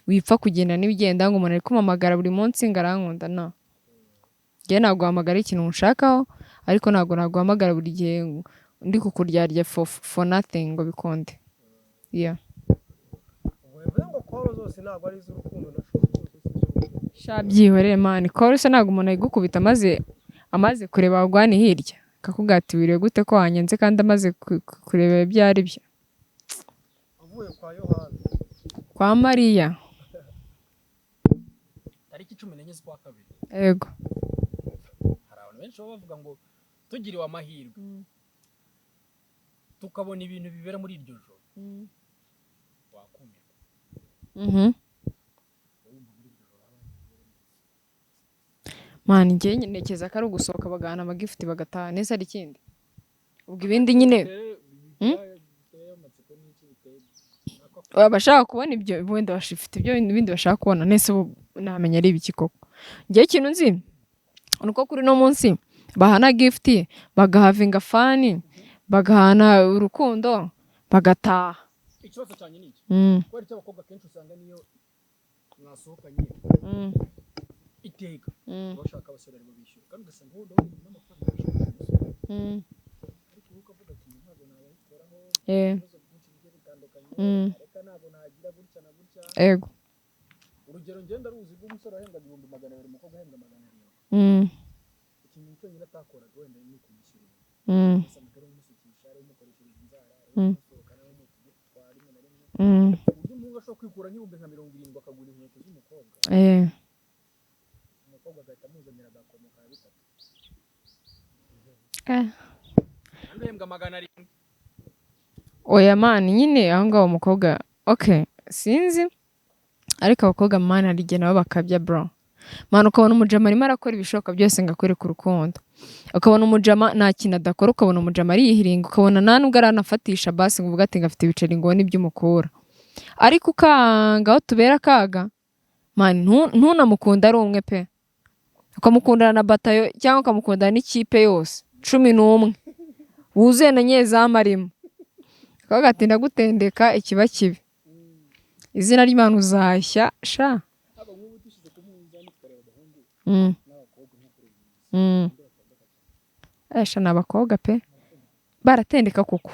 Wipfa kugenda n'ibigenda ngo umuntu ari kumpamagara buri munsi ngo arankunda. No njyewe naguhamagara ikintu nshakaho, ariko ntabwo naguhamagara buri gihe ndi kukuryarya for nothing ngo bikunde, yeah. Ubwo bivuze ngo call zose ntabwo ari iz'urukundo, na chou zose si iz'urukundo? Sha, byihorere man. Call se ntabwo umuntu ayigukubita amaze kureba wagwani hirya, akakubwira ati wiriwe gute, ko wanyanze, kandi amaze kureba ibyo ari byo? Avuye kwa Yohana. Kwa Mariya. Tariki 14 z'ukwa kabiri. Yego. Hari abantu benshi baba bavuga ngo tugiriwe amahirwe tukabona ibintu bibera muri iryo joro, wakumirwa. Urumva muri iryo joro haba Man, njye ntekereza ko ari ugusohoka, bagahana amagift, bagataha. Nese hari ikindi? Ubwo ibindi nyine biteye amatsiko n'iki biteye abashaka kubona ibyo wenda bafite ibyo bindi bashaka kubona. Nese ubu namenya ari ibiki koko? Njye ikintu nzi ni uko kuri uno munsi bahana gift, bagahavinga fun, bagahana urukundo, bagataha. Ikibazo cyanjye ni iki: kubera icyo abakobwa kenshi usanga niyo mwasohokanye, iteka bashaka abasore aribo bishyura, kandi ugasanga wowe ndabona n'amafaranga yishyura umusore, ariko wowe ukavuga ati ntabwo nayayikoraho, ibibazo byinshi bigiye bitandukanye, reka ntabwo nagira gutya na gutya. Urugero, ngenda ruzi rw'umusore wahembwaga 200,000, umukobwa ahembwa 700. Ikintu cyonyine atakoraga wenda ni ukumushyurira. Ugasanga ari umusukisha, ari umukoreshereza inzara, ari umusohokana, ari umutwara rimwe na rimwe, ku buryo umuhungu ashobora kwikura nk'ibihumbi nka 70 akagura inkweto z'umukobwa, umukobwa agahita amuzanira agakomo ka bitatu kandi uhembwa 700. Oya man, nyine aho ngaho umukobwa, okay, sinzi, ariko abakobwa man, hari igihe nabo bakabya bro. Man, ukabona umujama arimo arakora ibishoboka byose ngo akwereke urukundo, ukabona umujama nta kintu adakora, ukabona umujama ariyihiringa, ukabona nta nubwo aranafatisha basi ngo uvuge ati ngo afite ibiceri ngo ubone ibyo umukura, ariko ukanga aho tubera akaga. Man, ntunamukunde ari umwe pe, ukamukundana na batayo cyangwa ukamukundana n'ikipe yose 11 wuzuye na nyezamu arimo, akavuga ati ndagutendeka ikiba kibi, izina ry'Imana uzashya sha. Haba nk'ubu dushyize ku munzani tukareba abahungu n'abakobwa nko kuri uyu munsi, ninde batendeka cyane? Esha, ni abakobwa pe, baratendeka koko.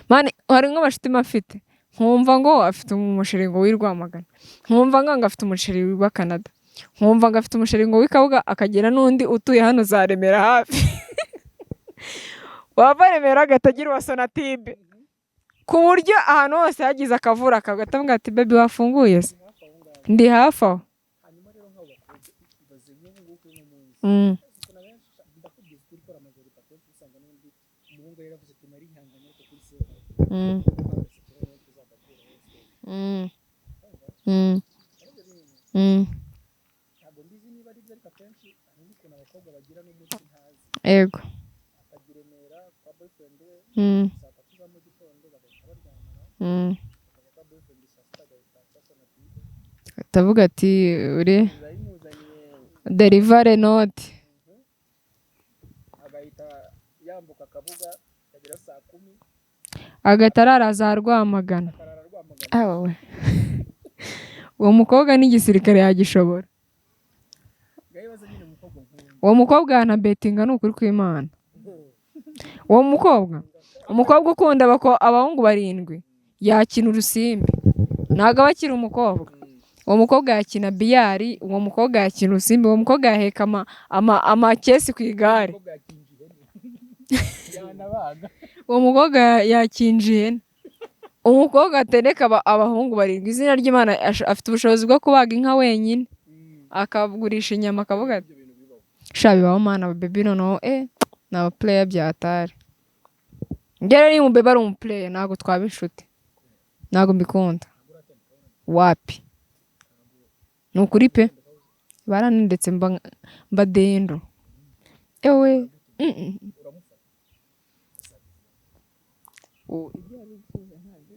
Man, hari nk'abashuti mafite, nkumva ngo afite umuchéri ngo w'i Rwamagana, nkumva ngo afite umuchéri wa Canada, nkumva ngo afite umuchéri ngo w'i Kabuga, akagira n'undi utuye hano za Remera hafi, wava Remera agahita agira uwa Sonatube, ku buryo ahantu hose hagize akavura akagahita avuga ati baby, wafunguye se, ndi hafi aho. Hanyuma rero nk'abo bakobwa, ibaze nk'ubu ngubu kuri uno munsi, ubona benshi, ndakubwiza ukuri ko amajorita akenshi usanga n'undi umuhungu yari yaravuze ati narihanganye, ariko kuri se agaseke niyo tuzagakura hose. Mm. Mm. Ntabwo mbizi niba ari byo, ariko akenshi hari n'ukuntu abakobwa bagira n'umuti ntazi. Ego. Akajya i Remera kwa boyfriend we saa 3 za mu gitondo, bagahita baryamana, akava kwa boyfriend saa 6, agahita afata bide. Atavuga ati uri biba bimuzaniye delivery noti. Agahita yambuka akabuga akagera saa 10. Agahita arara za Rwamagana. Akarara Rwamagana. Awe, uwo mukobwa n'igisirikare yagishobora. Ngaho nyine umukobwa nkunda. Uwo mukobwa yanabetinga, ni ukuri kw'Imana. Uwo mukobwa, umukobwa ukunda abahungu barindwi, yakina urusimbi, ntabwo aba akiri umukobwa. Uwo mukobwa yakina biyari, uwo mukobwa yakina urusimbi, uwo mukobwa yaheka amakesi ku igare. Umukobwa yakinje ihene, yanabaga. Uwo mukobwa yakinje ihene. Umukobwa atereka abahungu barindwi, izina ry'Imana, afite ubushobozi bwo kubaga inka wenyine, akagurisha inyama, akavuga ati Ibyo bintu bibaho. Sha, bibaho mana. Ababebi noneho ni abaplayer bya atari. Njye rero iyo umubebe ari umuplayer, ntabwo twaba inshuti, ntabwo mbikunda, wapi, ni ukuri pe. Baranendetse mba dendo ewe. Uramufata. Ibyo ari byiza ntabwo.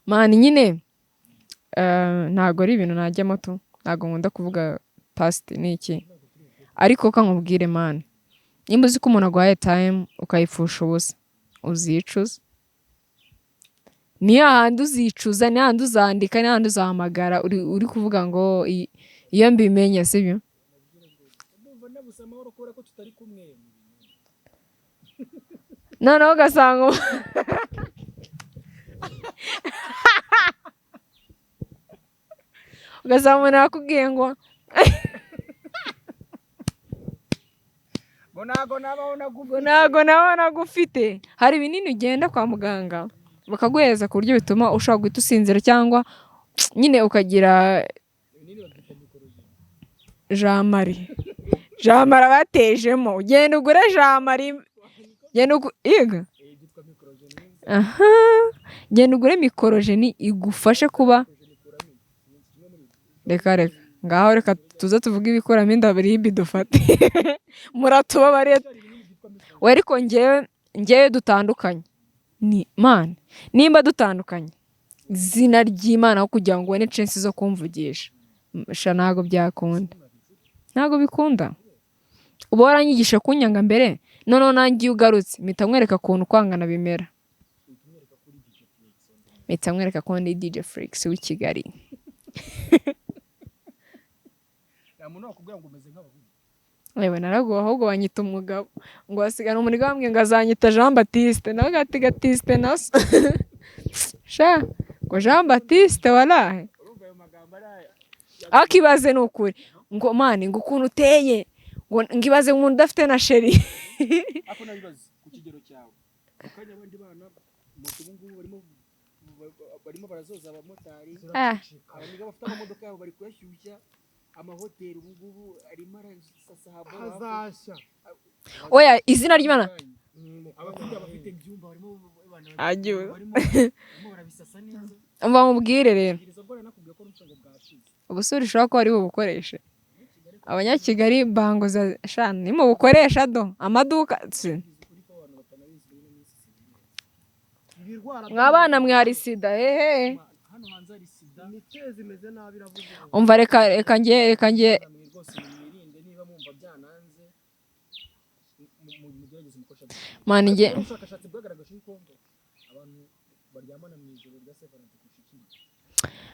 Man, nyine ntabwo ari ibintu najyamo tu, ntabwo nkunda kuvuga past ni iki, ariko ka nkubwire man, nimba uzi ko umuntu aguhaye time ukayipfusha ubusa, uzicuza. Ni hahandi uzicuza, ni hahandi uzandika, ni hahandi uzahamagara uri kuvuga ngo iyo mbimenya, sibyo? Ndumva nabuze amahoro kubera ko tutari kumwe. Noneho ugasanga umuntu arakubwiye ngo Ngo ntago nabaho nagufite. Ngo ntago nawe nagufite. Hari ibinini ugenda kwa muganga bakaguhereza ku buryo bituma ushobora guhita usinzira, cyangwa nyine ukagira Ibinini babyita Microgen. Jean Marie, Jean Marie abatejemo, ugenda ugure Jean Marie, genda iga. Byitwa Microgen. Aha, genda ugure Microgen igufashe kuba Microgen ikuramo inda. Ni kimwe muri ibyo. Reka reka, ngaho reka tuze tuvuge ibikuramo inda biribi dufate, muratubabariye. Hari ibinini byitwa Microgen. We, ariko njyewe dutandukanye ni man, nimba dutandukanye, izina ry'Imana, aho kugira ngo ubone chance zo kumvugisha, sha, ntabwo byakunda, ntabwo bikunda. Uba waranyigisha kunyanga mbere, noneho nanjye iyo ugarutse mpita nkwereka ukuntu kwangana bimera, mpita nkwereka ko ndi DJ Flix w'i Kigali. Nta muntu wakubwira ngo umeze nk'abahungu. Yewe, naraguwe, ahubwo banyita umugabo, ngo hasigara umuntu wambwiye ngo azanyita Jean Baptiste, nawe gati Gatiste naso sha, ngo Jean Baptiste walahe. Urumva ayo magambo ari aya. Akibaze ni ukuri ngo man, ngo ukuntu uteye, ngo ngibaze umuntu udafite na chéri. Ako nabibaze ku kigero cyawe, mu kanya abandi bana moto ubu ngubu barimo barazoza abamotari. Abaniga bafite amamodoka yabo bari kuyashyushya, amahoteli ubu ngubu arimo arasasa. Hazashya. Oya, izina ry'Imana. Abafite ibyumba barimo Agiwe. barimo barabisasa neza. Umva mubwire rero. Gereza bwo nakubwiye ko n'umutungo bwashize. Ubusore ushobora kuba ari bubukoreshe, Abanyakigali banguza sha, nimubukoresha do amaduka Uri ko abantu batanabizi muri ino minsi si Ibirwara. Mwabana mwe, hari sida hehe. Hano hanze hari sida. Imitezi imeze nabi iravuga. Umva, reka reka nge Namwe rwose mwirinde, niba mwumva byananze mugerageze mukoresha. Man, nge Ubushakashatsi bwagaragaje yuko ngo abantu baryamana mu ijoro rya Saint Valentin kurusha ikindi.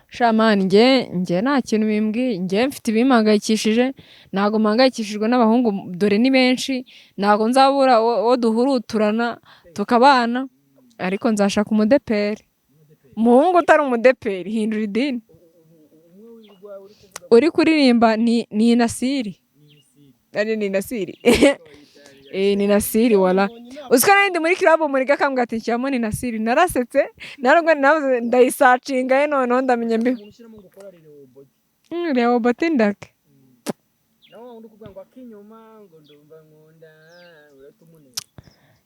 Sha man, nge nta kintu bimbwiye. Nge mfite ibimpangayikishije, ntabwo mpangayikishijwe n'abahungu, dore ni benshi, ntabwo nzabura uwo duhuruturana tukabana, ariko nzashaka umudeperi. Umuhungu utari umudeperi, hindura idini. Umwe wirirwa uri kuvuga. Uri kuririmba ni Nasiri. Ni Misiri. Ari ni Nasiri, ni Nasiri wala. Uzi ko nari ndi muri club, muri gakambwa ati nshyiramo ni Nasiri, narasetse, narubwo navuze ndayisacinga ye, noneho ndamenya mbi Umuntu ushyiramo ngo ukora Leo Body. Reba bote ndake. Nawe wundi ukubwira ngo akinyuma ngo ndumva nkunda, urahita umuneza.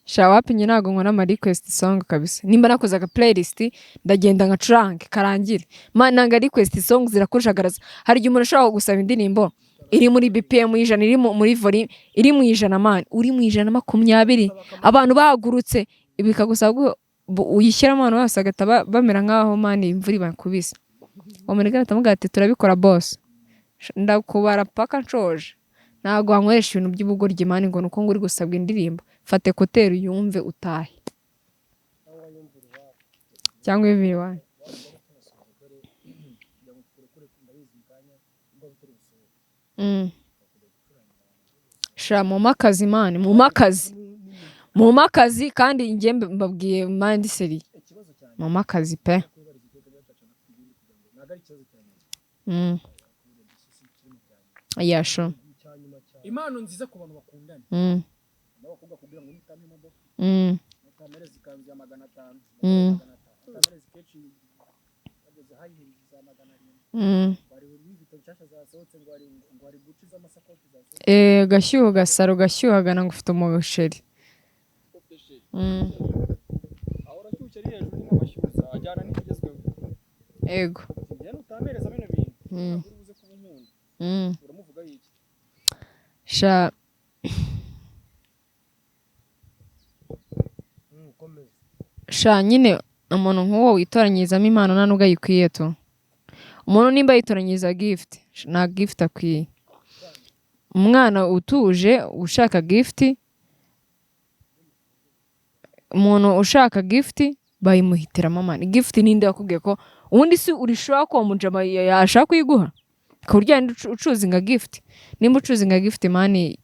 Sha, wapi, njye ntabwo nkora ama request song kabisa. Nimba nakoze aga playlist, ndagenda ngacurange karangire. Man, nanga request song, zirakujagareza. Hari igihe umuntu ashobora gusaba indirimbo iri muri BPM y'100, iri muri volume iri mu 100, man, uri mu 120, abantu bahagurutse, bikagusaba ko uyishyiramo, abantu bose bagahita bamera nk'aho, man, imvura ibakubise. Uwo muntu agahita amubwira ati: "Turabikora boss." Ndakubara paka nshoje. Ntabwo wankoresha ibintu by'ubugoryi, man, ngo ni uko ngo uri gusabwa indirimbo. Fata écouteurs uyumve utahe cyangwa ibiri iwanyu. Sha, mumpe akazi, man, mumpe akazi, mumpe akazi. Kandi njye mbabwiye, man, ndi sérieux, mumpe akazi pe. Yeah, sure. Impano nziza ku bantu bakundana n'abakobwa kugira ngo nutame imodoka, nutamereza ikanzu ya 500, 500, utamereza kenshi bageze high heels za 700, ngo hari Louis Vuitton nshyashya zasohotse, ngo hari Gucci z'amasakoshi zasohotse. Eh, gashyuha gasaro gashyuhagana ngo ufite umusheri. Ufite chéri. Aho urashyushye ari hejuru, ni nk'amashyuza ajyana n'ibigezweho. Ego. Njye nutamereza bino bintu, ntabwo uri buze kuba unkunda. Uramuvuga iki? Sha. Komeza. Sha, nyine umuntu nk'uwo witoranyirizamo impano nta nubwo ayikwiye tu. Umuntu nimba yitoranyiriza gift, nta gift akwiye. Umwana utuje ushaka gift, umuntu ushaka gift bayimuhitiramo, man. Gift ninde wakubwiye ko ubundi si urishobora ko uwo mujama yashaka kuyiguha ku buryo yenda uchoosinga gift? Nimba uchoosinga gift, man,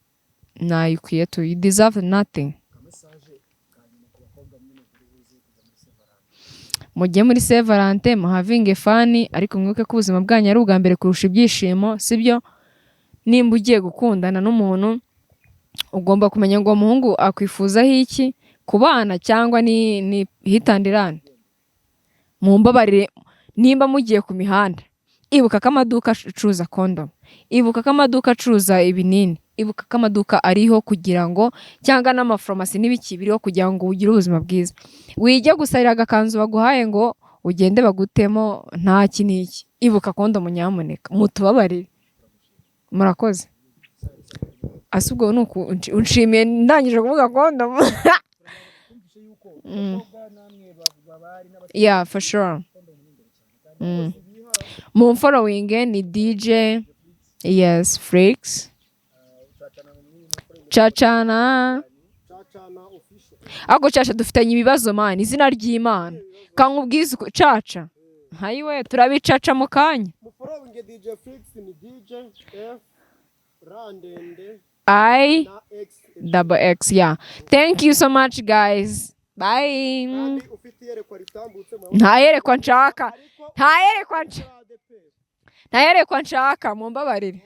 ntayikwiye tu. You deserve nothing. Message ka nyuma ku bakobwa nyine kuri buze kujya muri Saint Valentin. Mujye muri Saint Valentin muhavinge fun, ariko mwibuke ko ubuzima bwanyu ari ubwa mbere kurusha ibyishimo, sibyo? Nimba ugiye gukundana n'umuntu, ugomba kumenya ngo uwo muhungu akwifuzaho iki, kubana cyangwa ni hit and run. Mumbabarire, nimba mugiye ku mihanda, ibuka ko amaduka acuruza condom, ibuka ko amaduka acuruza ibinini, ibuka ko amaduka ariho kugira ngo, cyangwa n'amafarumasi n'ibiki biriho kugira ngo ugire ubuzima bwiza. Wijya gusarira agakanzu baguhaye ngo ugende bagutemo nta iki n'iki. Ibuka condom nyamuneka, mutubabarire. Murakoze. Ase ubwo ni uku unshimiye ndangije kuvuga condom? Twumvise yuko abakobwa namwe babari n'abakiri Yeah, for sure. condom ni imbere cyane kandi Mu following ni DJ, yes, Flix. Cacana. Cacana Official. Ahubwo Caca dufitanye ibibazo, man, izina ry'Imana kankubwiza uko Caca hayiwe turabicaca mu kanya. Mufollowinge DJ Flix, ni DJ F R ndende I na X. double X, yeah. Thank you so much, guys, bye. Kandi ufite iyerekwa ritambutse Nta yerekwa nshaka. Ariko Nta yerekwa nshaka, nta yerekwa nshaka, mumbabarire.